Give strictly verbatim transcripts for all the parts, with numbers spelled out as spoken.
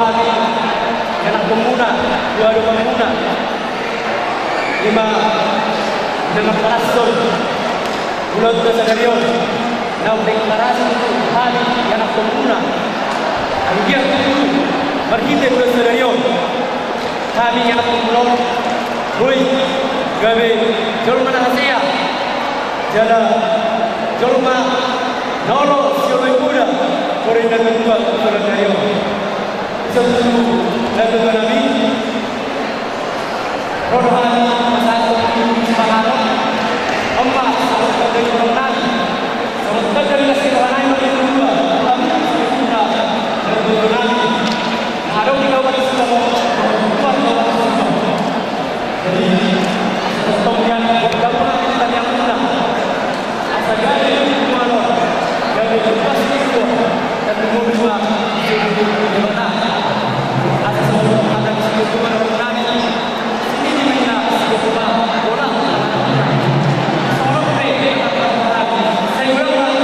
Hami ianakhonmuna, dua donganmuna, i ma na mangkalashon ulaonta sadari on, naung dengkaran tu hami ianakhonmuna. Anggiat tu marhite ulaon sadari on, hami ianakhonmuna on boi gabe jolma na hasea jala jolma na olo sioloi poda, boru na tuatua tu sadari on. Ison tu natuatuanami, ro do hami pasahathon sipanganon on ma sahat tu donganami, sahat tu donganami, natuatuanami. Adong di bawah di sini, jadi asa tong nian buat gampang kita nian. Asa jadi kualo, jadi kupas itu, dan mengubah jadi mata. Asa semua kata di situ cuma orang nani. Ini namanya sebuah bola. Sorong pe, saya bilang,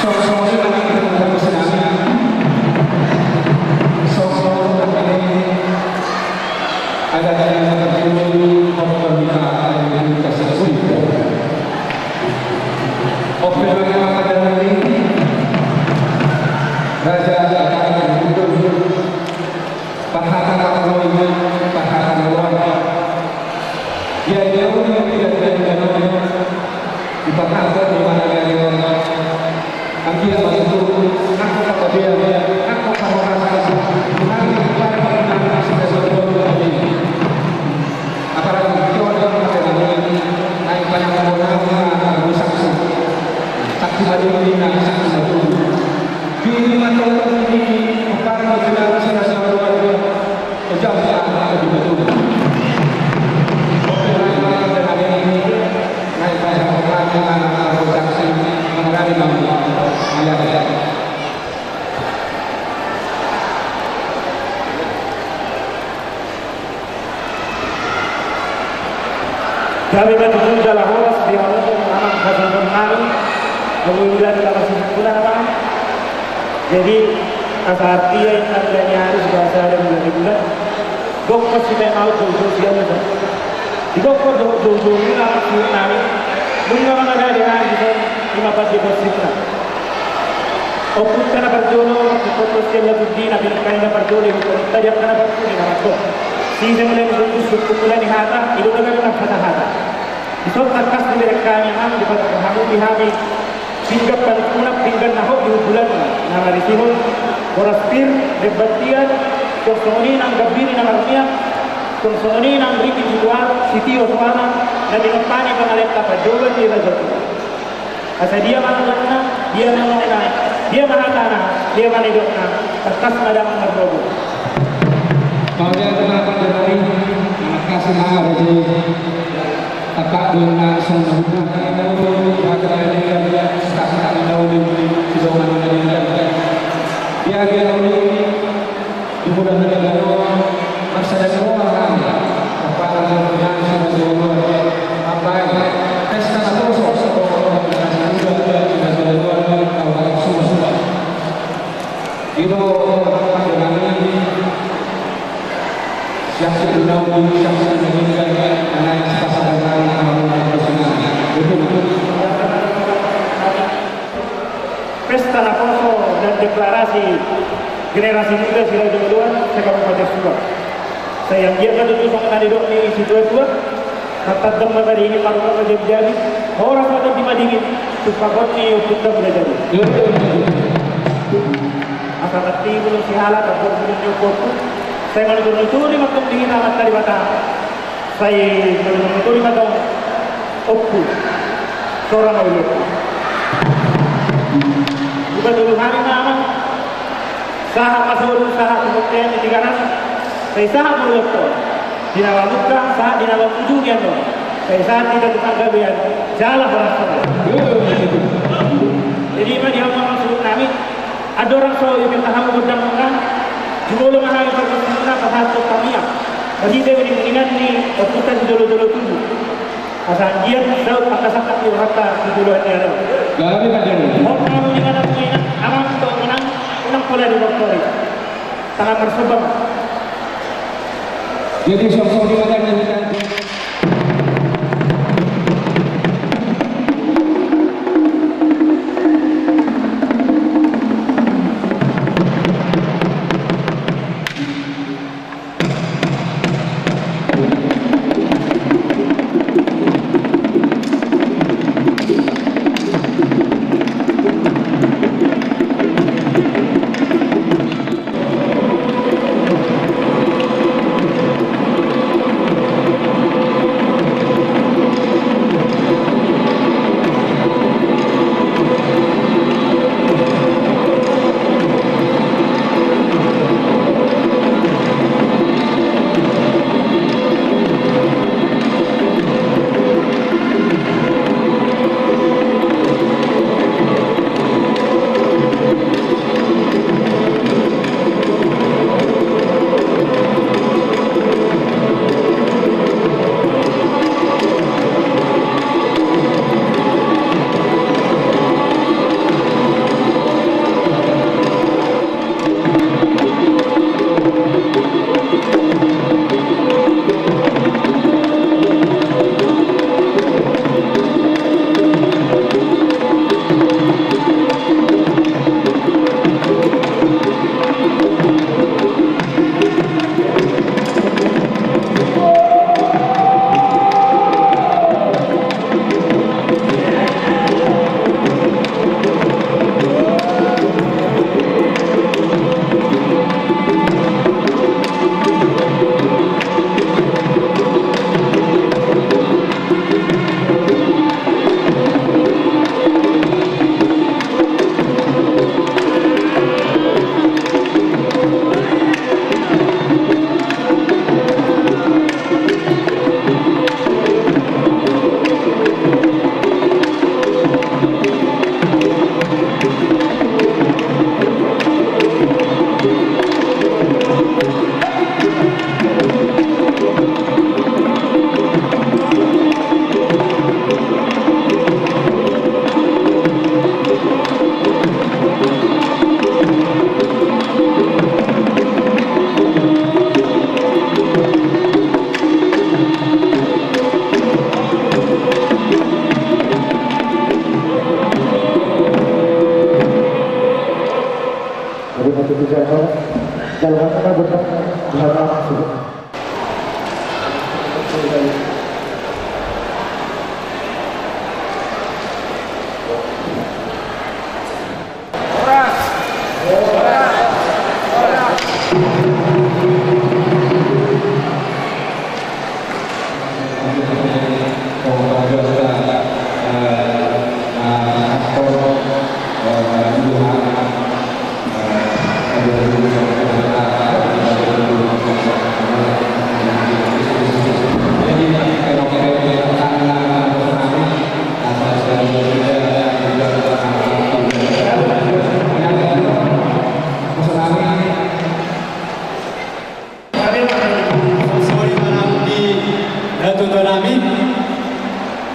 Songon i ma, songon i ma, ada dari yang terjadi, faktor kita ada yang kasih. Oke, bagaimana dengan ini? Raja akan mundur. Parhata na ro i, parhata na ro. Ia dia pun yang tidak, tidak, tidak, tidak. Di parhata di mana dia ro. Anggia ma tutu, nangkok apa dia, nangkok apa rasa, di hari, di hari, di hari, di hari, di hari. Apalagi dia orang yang pakai ini, naik banyak orang, orang, orang saksi. Saksi balik ini, saksi balik. Di lima tahun ini, kepala negara sudah selalu ada. Ujang, Pak, Pak, di betul. Oke, baik, baik, baik, hari ini, naik banyak orang, orang, orang saksi, mengenai bang, ayah, ya. Gabe ma tutu jala horas di hamu amang, hamu songon nami. Hamu i berarti na marsibuk bulan, amang. Jadi asa artia inna, bila ni ari sudah asa ada bulan di bulan. Gok pasti pe mau jauh-jauh sian. Di gok pasti jauh-jauh ni amang, suhut nami. Nunga mangadopi nami di son, ima pasti pasti na. Ompunta na parjolo, ompunta sian Latundi, na pinungka ni na parjolo, ompunta di angka na parpudi na mangko. Sise mulai ni sungkun, sungkun mulai ni hata, i do na gabe marhata-hata. Dison tangkas dibereng hami, amang, dipatupa hamu di hami pinggan panungkunan, pinggan na hot di hundulanna, na marisihon boras pir, demban tiar, songon i nang gambiri na marmiak, songon i nang ringgit situar, sitio suara, na dinompani pangalenta pandohan ni raja. Asa dia ma nidokna, dia ma nidokna, dia ma hatana, dia ma nidokna, tangkas ma damang marnogu. Mauliate ma, Pak Jokowi, makasih ma, Pak Jokowi. Tangkas do na songon na hubuka, Pak Jokowi, Pak Jokowi, Pak Jokowi. Dia, dia, Pak Jokowi. Di bulan na lalu, masa dari rumah kami, kepala dinas sudah dua bulan, apa, pesta naposo, generasi muda, generasi muda, tahu, tahu, semua, semua. Itu, apa, dengan ini, siap, siap, siap, siap, siap, karena sepasang dari, itu. Pesta naposo dan deklarasi generasi muda Siraja Oloan se-Kabupaten Subang. Sai anggiat ma tutu songon na nidok ni situa-tua, martandang ma baringin, marungut ma jabi-jabi, horas ma tondi madingin, tu pangkot ni ompunta Mula Jadi. Asa mati bulung sihala, tampok bulung ni ompunta. Sai manutur-nuturi ma tong di hita Amanta Debata. Sai manutur-nuturi ma tong, Ompu. Sora ma ulu. Buka dulu hami ma, amang. Sahat ma solu, sahat tu bontean ni Tigaras. Sai sahat ma ulu. Di na mamungka, sahat di na mangujungi annon. Sai sahat hita tu panggabean. Jala horas ma. Jadi ma di hamu, amang, suhut nami. Andorang so dipasahat hamu gondang, jumolo ma hami pargonsi muna pasahathon tangiang. Marhite uninguningan ni ompunta sijolo-jolo tubu. Asa anggiat saut angka sangkap ni rohanta tu joloan ni ari on. Gabe ma jolo. Hot ma uningan, amang, unang, unang pola ditortori. Tangan marsomba ma. Jadi, songon i ma.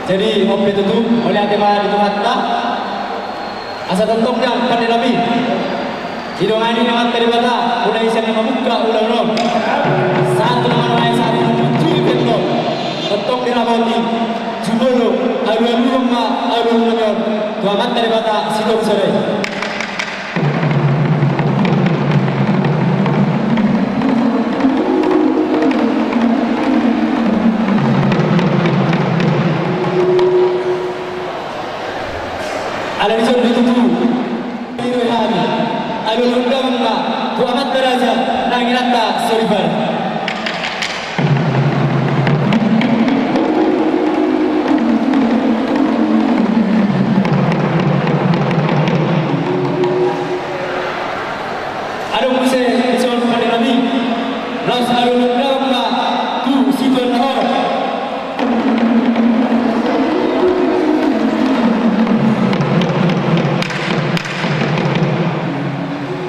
Jadi, on pe tutu, mauliate ma di Tuhanta. Asa tongtong da, pande nami. Didongani Amanta Debata, mulai sian na mamungka ulaon on. Sahat tu na manuai, sahat tu na manuai, tongtong dirapoti. Jumolo, alualuhon ma alualuhon on tu Amanta Debata sitongtong. Ala ni son do tutu. Alualuhon damang ma tu amanta raja, nang inanta soripada. Adong muse dison pande nami, laos alualuhon damang ma tu situan na horong.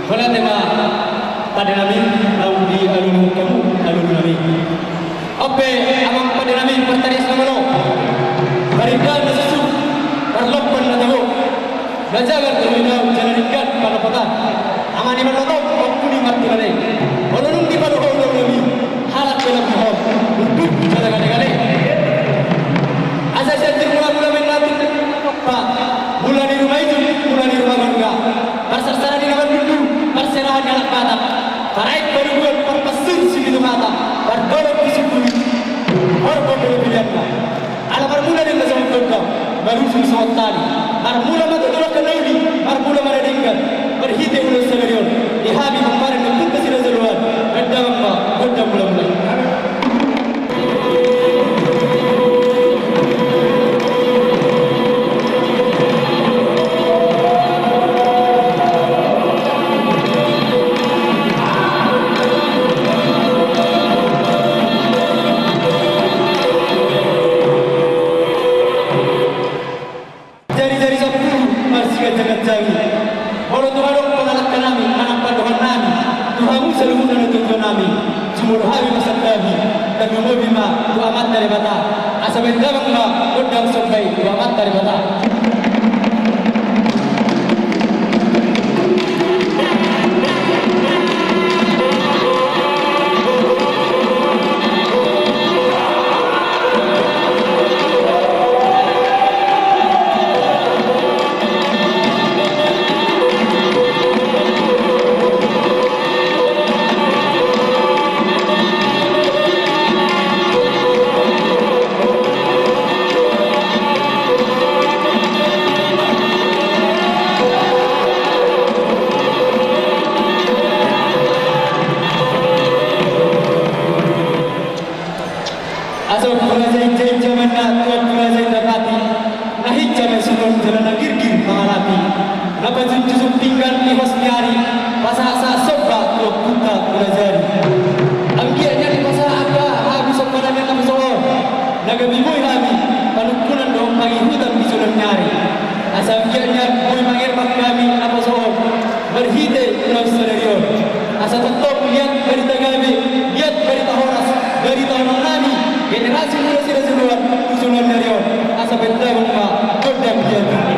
Mauliate ma pande nami, naung dialualuhon hamu alualu nami. On pe amang pande nami, partarias na malo, parindahan na suksuk, parlompan na tabo, na jagar tu hinahu jala denggan pandapotan. Amang ni marlotop, ompu ni martinae. Olo dung dipaloho ulaon nami, halak bela pahom, unduk jala galegale. Asa sian jur mulamula ma inna tu, pa, mula ni ruma ijuk, mula ni ruma gorga. Parsarsara ni na marlundu, parserahan ni halak Batak. Paraek padubuan, parpansur sipitu mata, pardolok tu sibui, horbo pilipilianna. Ala marmula do na songon gondang, marujung songon tali. Marmula ma tutu dangka na uli, marmula ma na denggan. Marhite ulaon sadari on, di hami pomparan ni Ompunta Si Raja Joloan, baen damang ma gondang mulamula i. Jarijari sampulu marsiganjangganjangi. Molo tung adong pangalangka nami, manang pandohan nami tu hamu saluhutna na tuatua nami, jumolo hami pasantabi, tarlumobi ma tu Amanta Debata. Asa baen damang ma gondang somba i tu Amanta Debata. Asa ompu raja i hinjahit ma inna tu ompu raja i dapati, na hinsa ma sihol jala na girgir mangalapi. Na pajujung pinggan di hos ni ari, pasahatsahat somba tu ompunta Mulajadi. Anggiat nian dipasahat angka hamu somba nami naposo on, na gabe boi hami panungkunan dohot pangihutan di joloan ni ari. Asa anggiat nian boi mangerbang hami naposo on marhite ulaon sadari on. Asa tongtong liat barita gabe, liat barita horas, barita horas nami generasi muda Si Raja Joloan tu joloan ni ari on. Asa baen damang ma gondang di hatimu.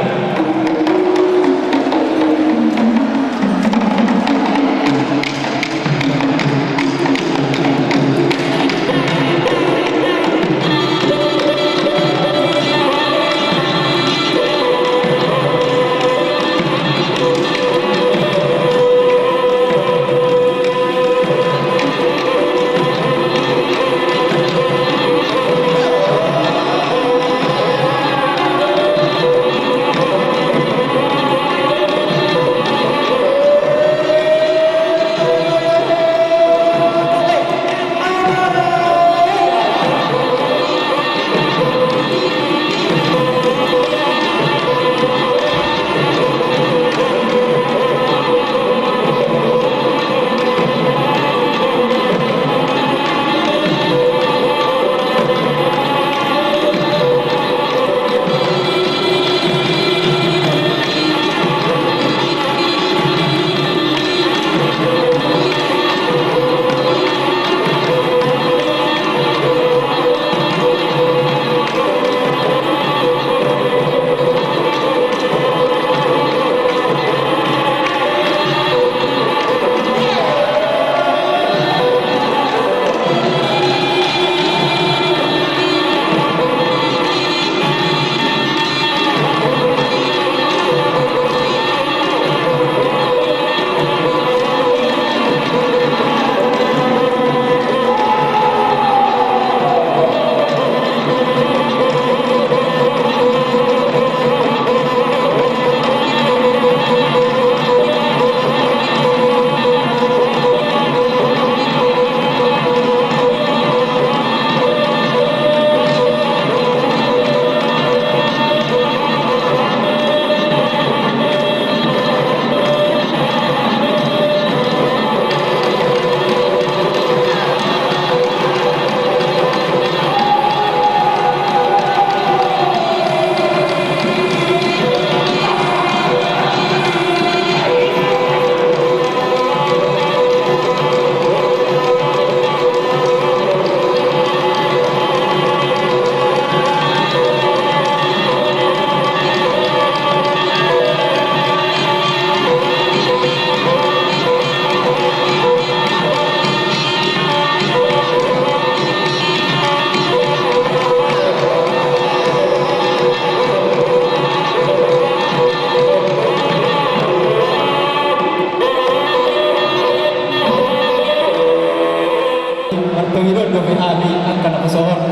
Pangidoan dope hami angka naposo on.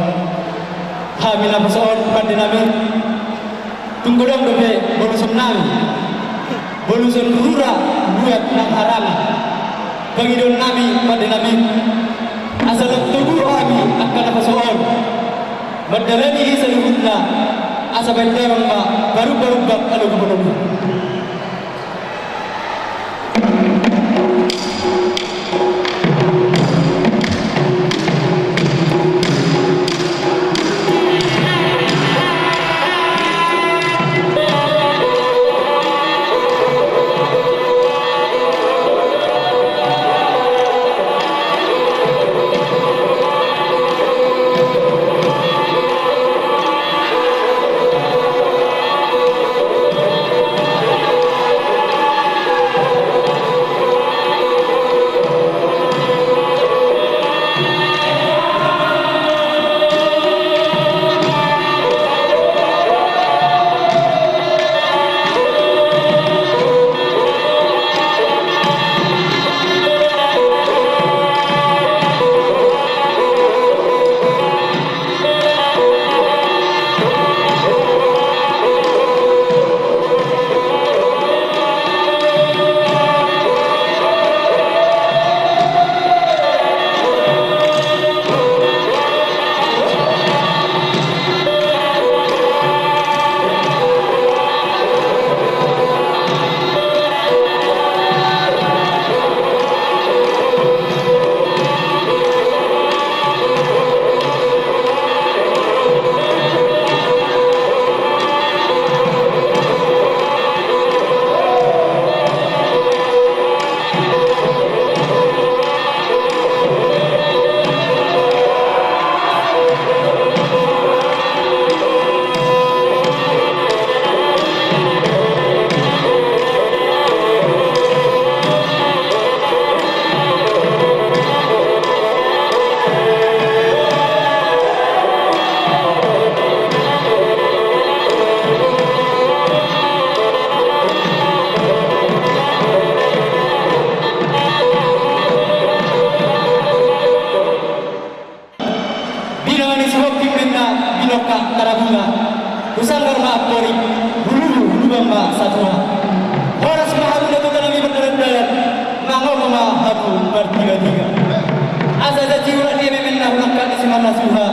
Hami naposo on, pande nami, tung godang dope boluson nami, boluson rura buat nang harana. Pangidoan nami, pande nami, asa lam togu hami angka naposo on mandalani i saluhutna, asa baen damang ma parumparumpang alogo bolon i. Binanga ni Sihongkit ninna, binongkak Tarabunga. Husanggar ma amporik, huluhul, hulubang ma satua. Horas ma hamu natuatuanta nami mardalandalan, mangomo ma hamu martigatiga. Asa janji urat ni ememenna hulangkap ni simarlas suha.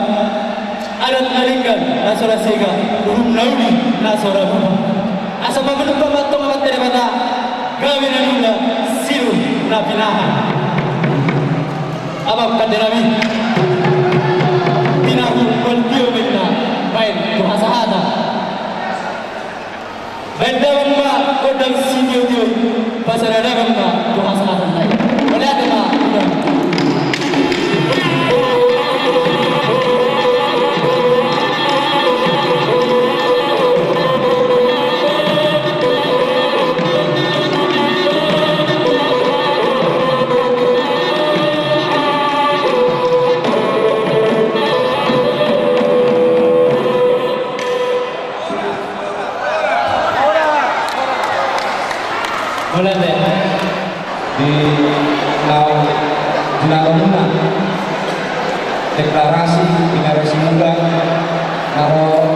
Adat na denggan na so ra sega, uhum na uli na so ra buha. Asa pamanumpak ma antong Amanta Debata, gabe na niula, siluk na pinahan. Amang pande nami, tinahu, baltio ma inna, baen tu hasahatan. Baen damang ma gondang sitiotio i, pasada damang ma tu hasahatan nai. Mauliate ma. Mauliate. Di naung di na ro muna deklarasi di Generasi Muda na ro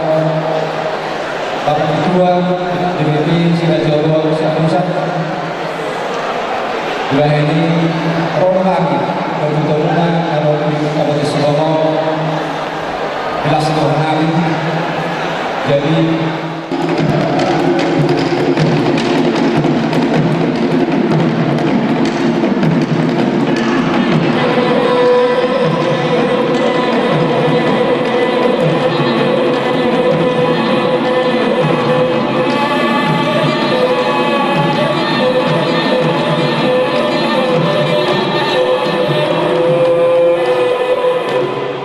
Bapak Ketua D P P se-Raja Oloan se-Pusat. Dibahen i ro hami, patutomuna na ro di Kabupaten Sumbawa, jelas tu hami. Jadi,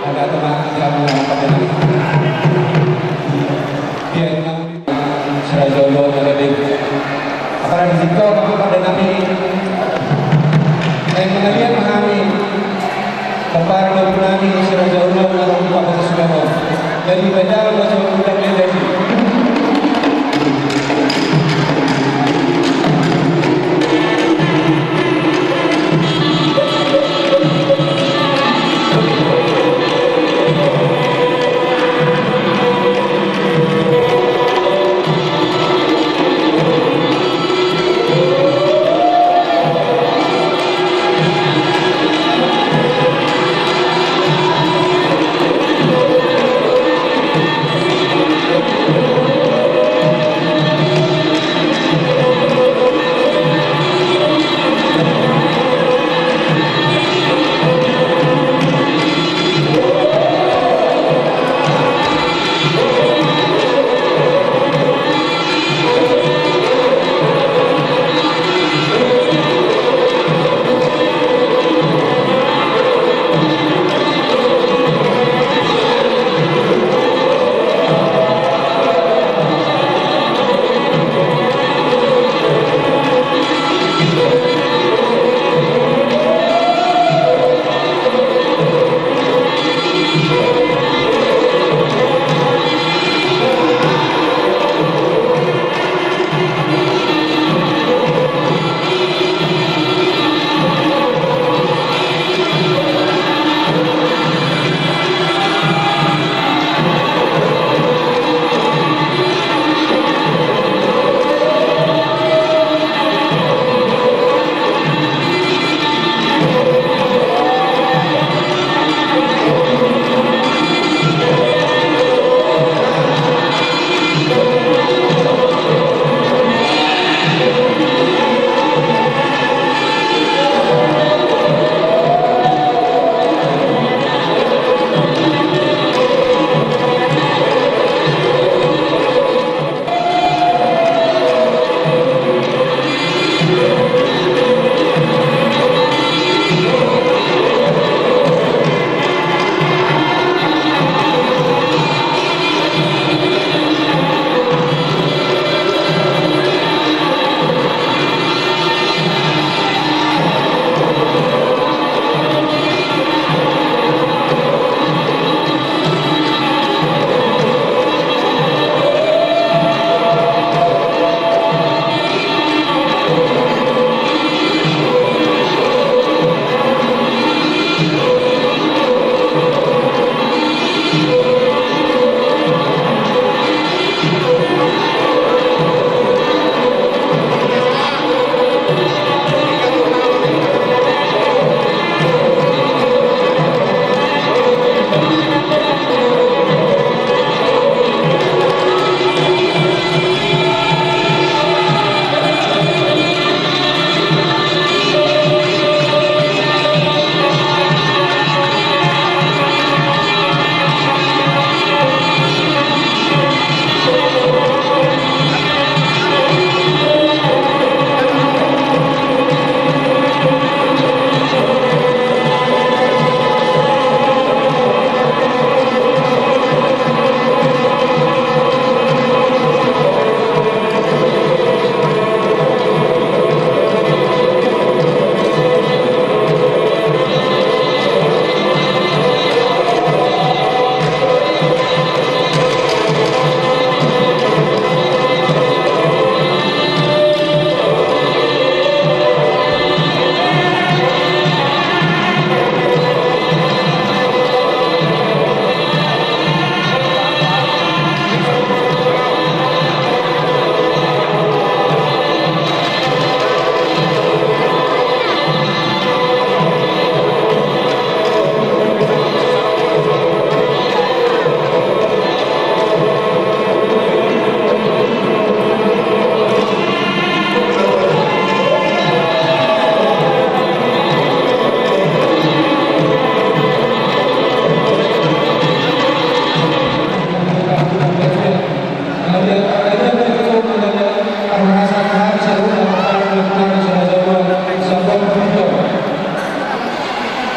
Agak tenang, kamu apa tenang? Biar kamu. Seraja Oloan na gede. Apala di situ, maka pada nami. Naeng mangaliat ma hami. Kepala dopu nami, seraja Oloan na ro di Kabupaten Sumbawa. Jadi, baca, baca, udah, jadi.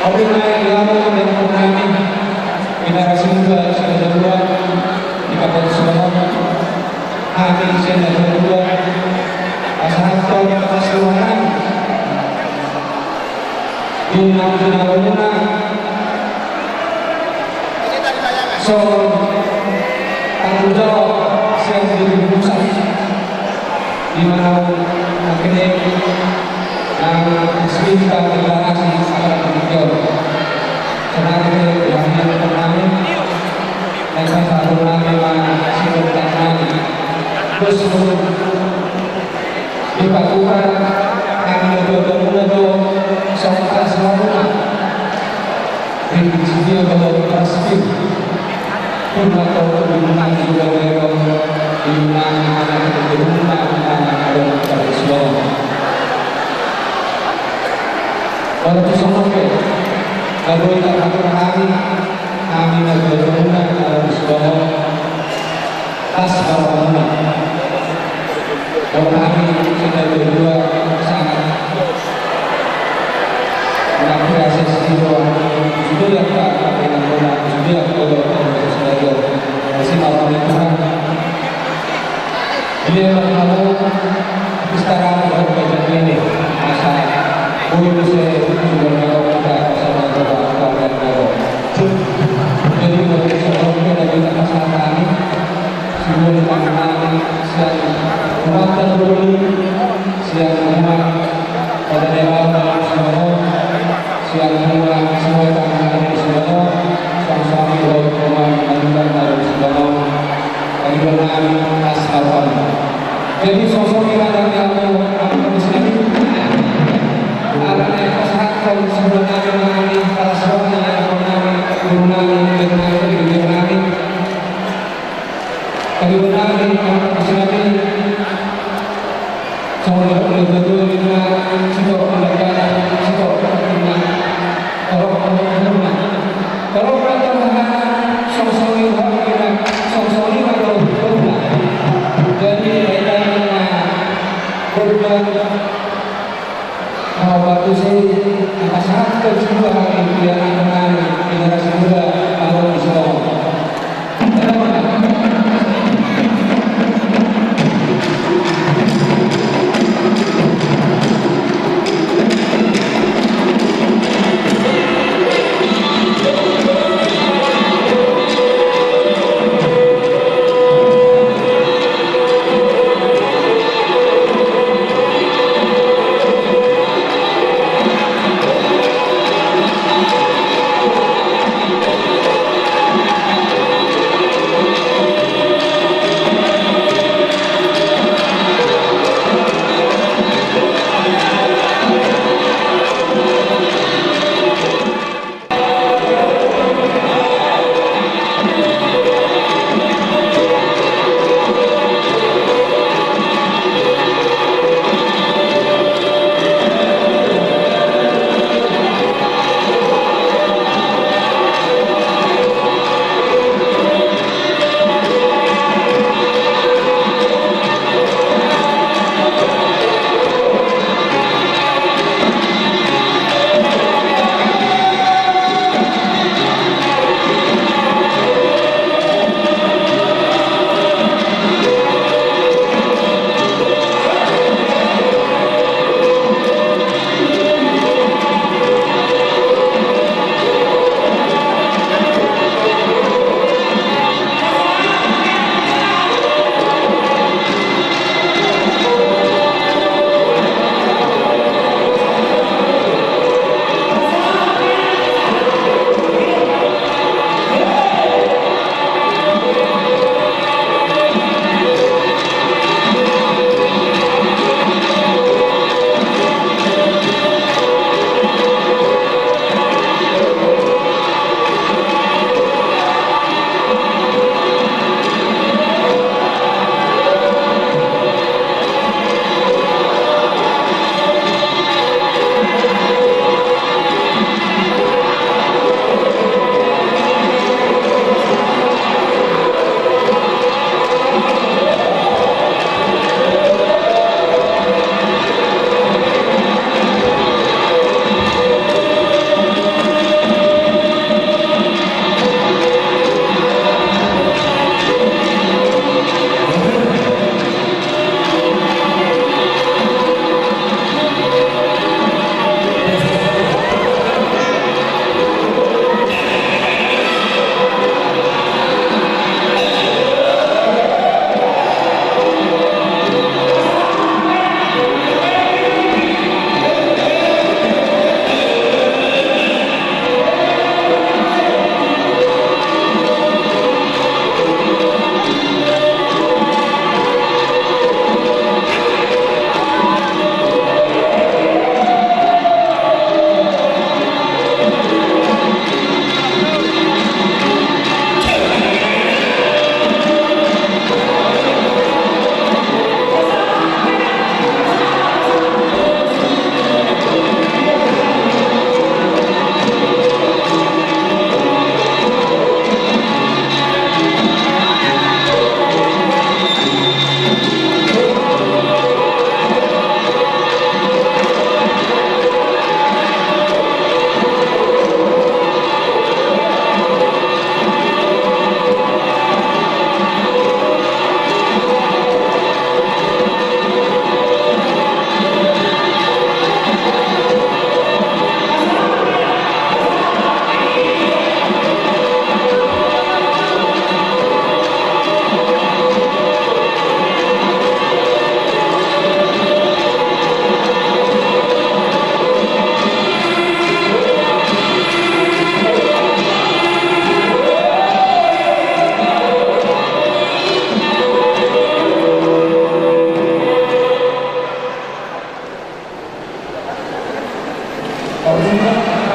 Oke, baik, lalu yang kami, generasi muda, generasi muda, di Kabupaten Subang, kami, generasi muda, pasahat tol, pasahat tol, di nang, di nang, di nang, so, tanggung jawab, siap di pusat. Di mana akhirnya, eh, cerita deklarasi secara demikian. Karena itu, yang pertama, yang satu nama, si pertama, terus, di Papua, kami betul-betul, so, tak selalu. Di sini ada orang miskin. Pun atau di rumah juga ada orang, di rumah anak, di rumah anak ada orang miskin. Kalau tu sama ke, kalau kita pakai hari, kami nak berumah ada orang miskin. Pas kalau mana? Kalau kami sudah berdua sangat mengapresiasi doa, sudah ya, Pak, dengan doa, sudah ya, kalau kami sudah ya, masih mau kami Tuhan. Dia mau sekarang mau kerja ini, masa, oh, ini saya juga mau kita sama doa, doa, doa. Jadi, menurut saya, kita pasangan kami, Sian Tuhan, sian Tuhan, sian Tuhan, pada dewa, sian Tuhan, sian Tuhan, sian Tuhan, jadi, sosok kita dari kamu, kamu di sini. Ada yang pasahat, kalau sebenarnya kami, para suami, anak kami, guru kami, guru kami, guru kami. Kami menang di Kabupaten Sinabeli. Songon i, betul, lima, sitok, lima, sitok, lima. Tolong, tolong, tolong. Tolong, tolong, tolong. Songon i, lima, songon i, lima, tolong, tolong. Jadi, baik, lima, dua, Nah, waktu saya pasahat ke semua hari, biar anak-anak generasi muda tahu di sekolah.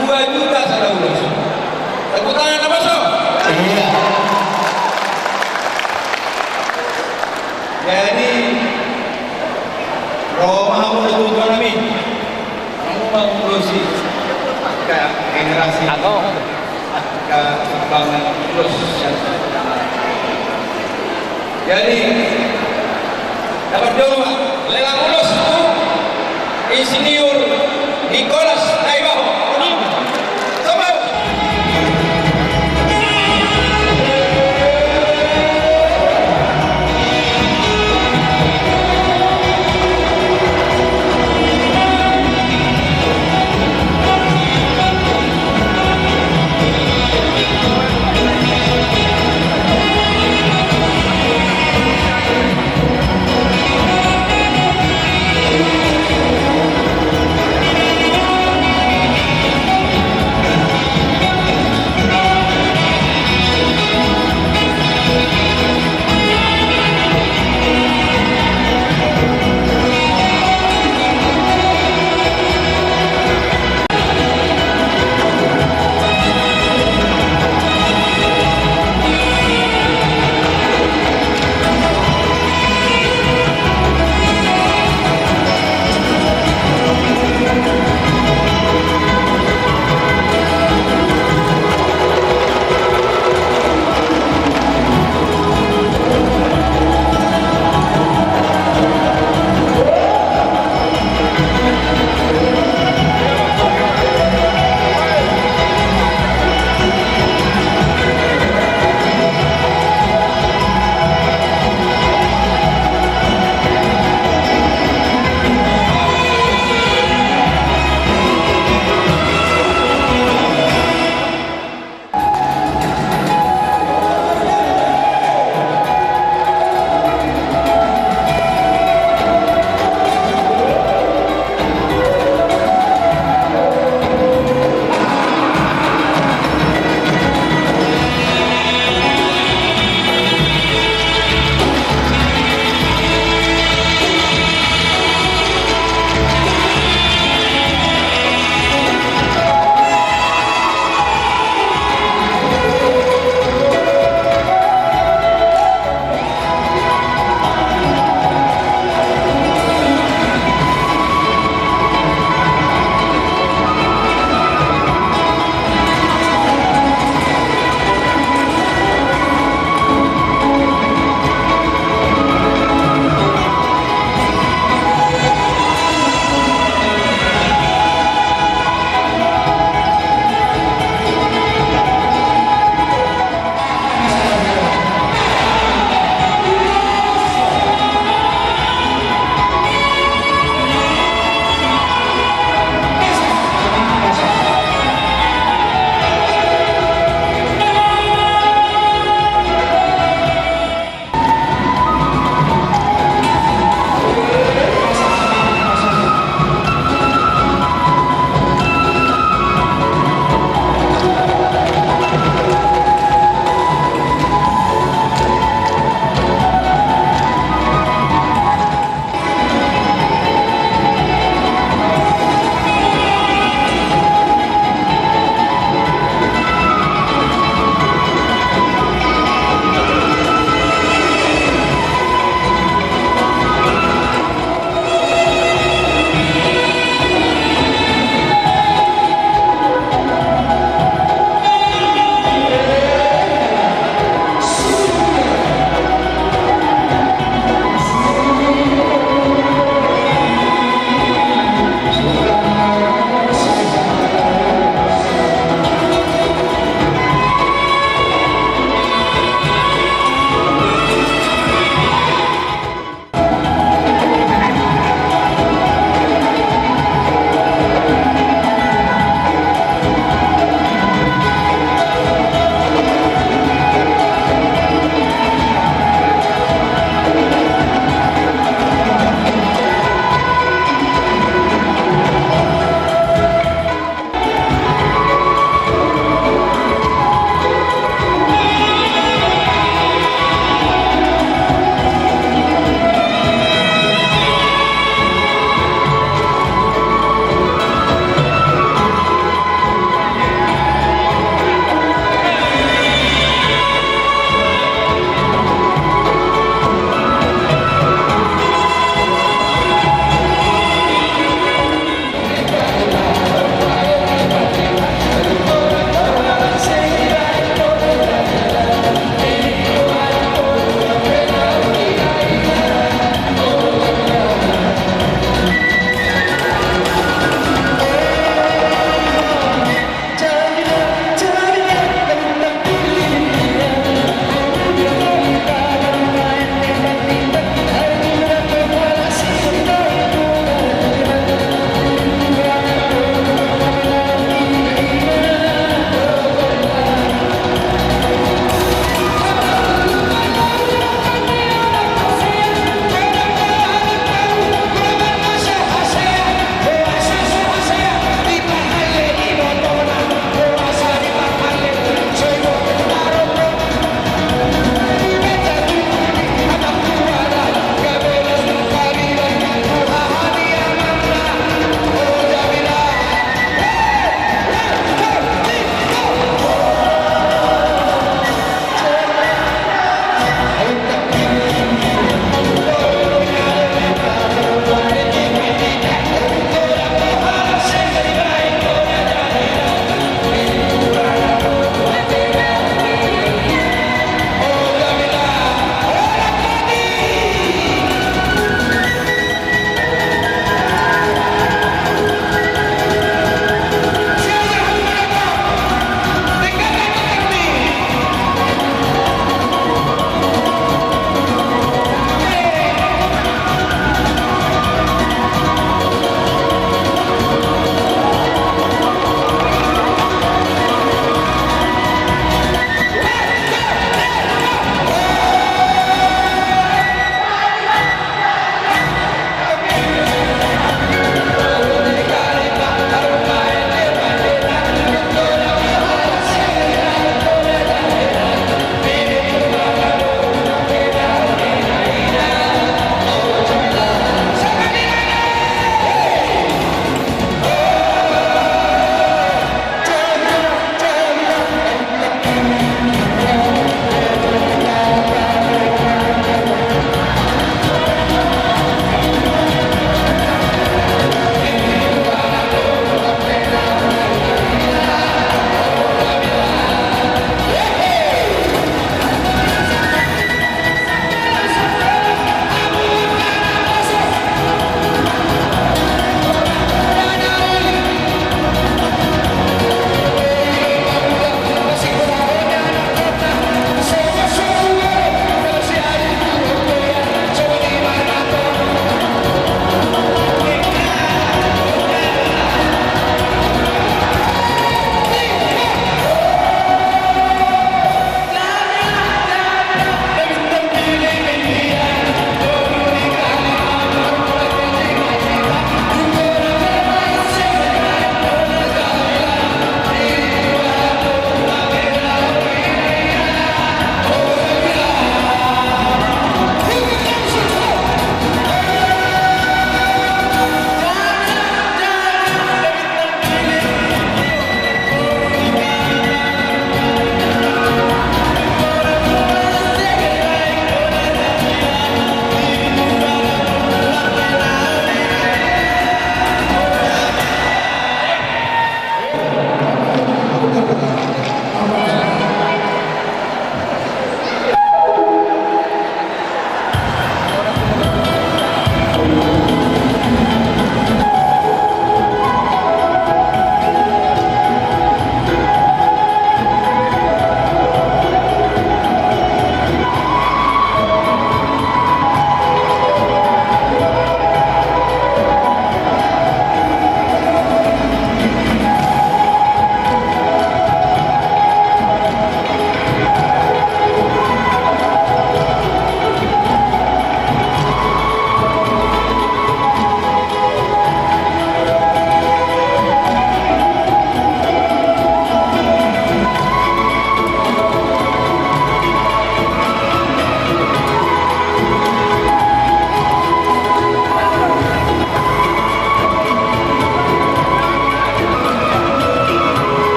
Dua juta sada ulos. Tepuk tangan, apa so? Iya. Jadi, ro ma hamu, tutu nami. Hamu ma ulos i. Angka generasi. Atau angka bangan ulos. Jadi, dapat dua, lelang ulos tu Insinyur Nicolas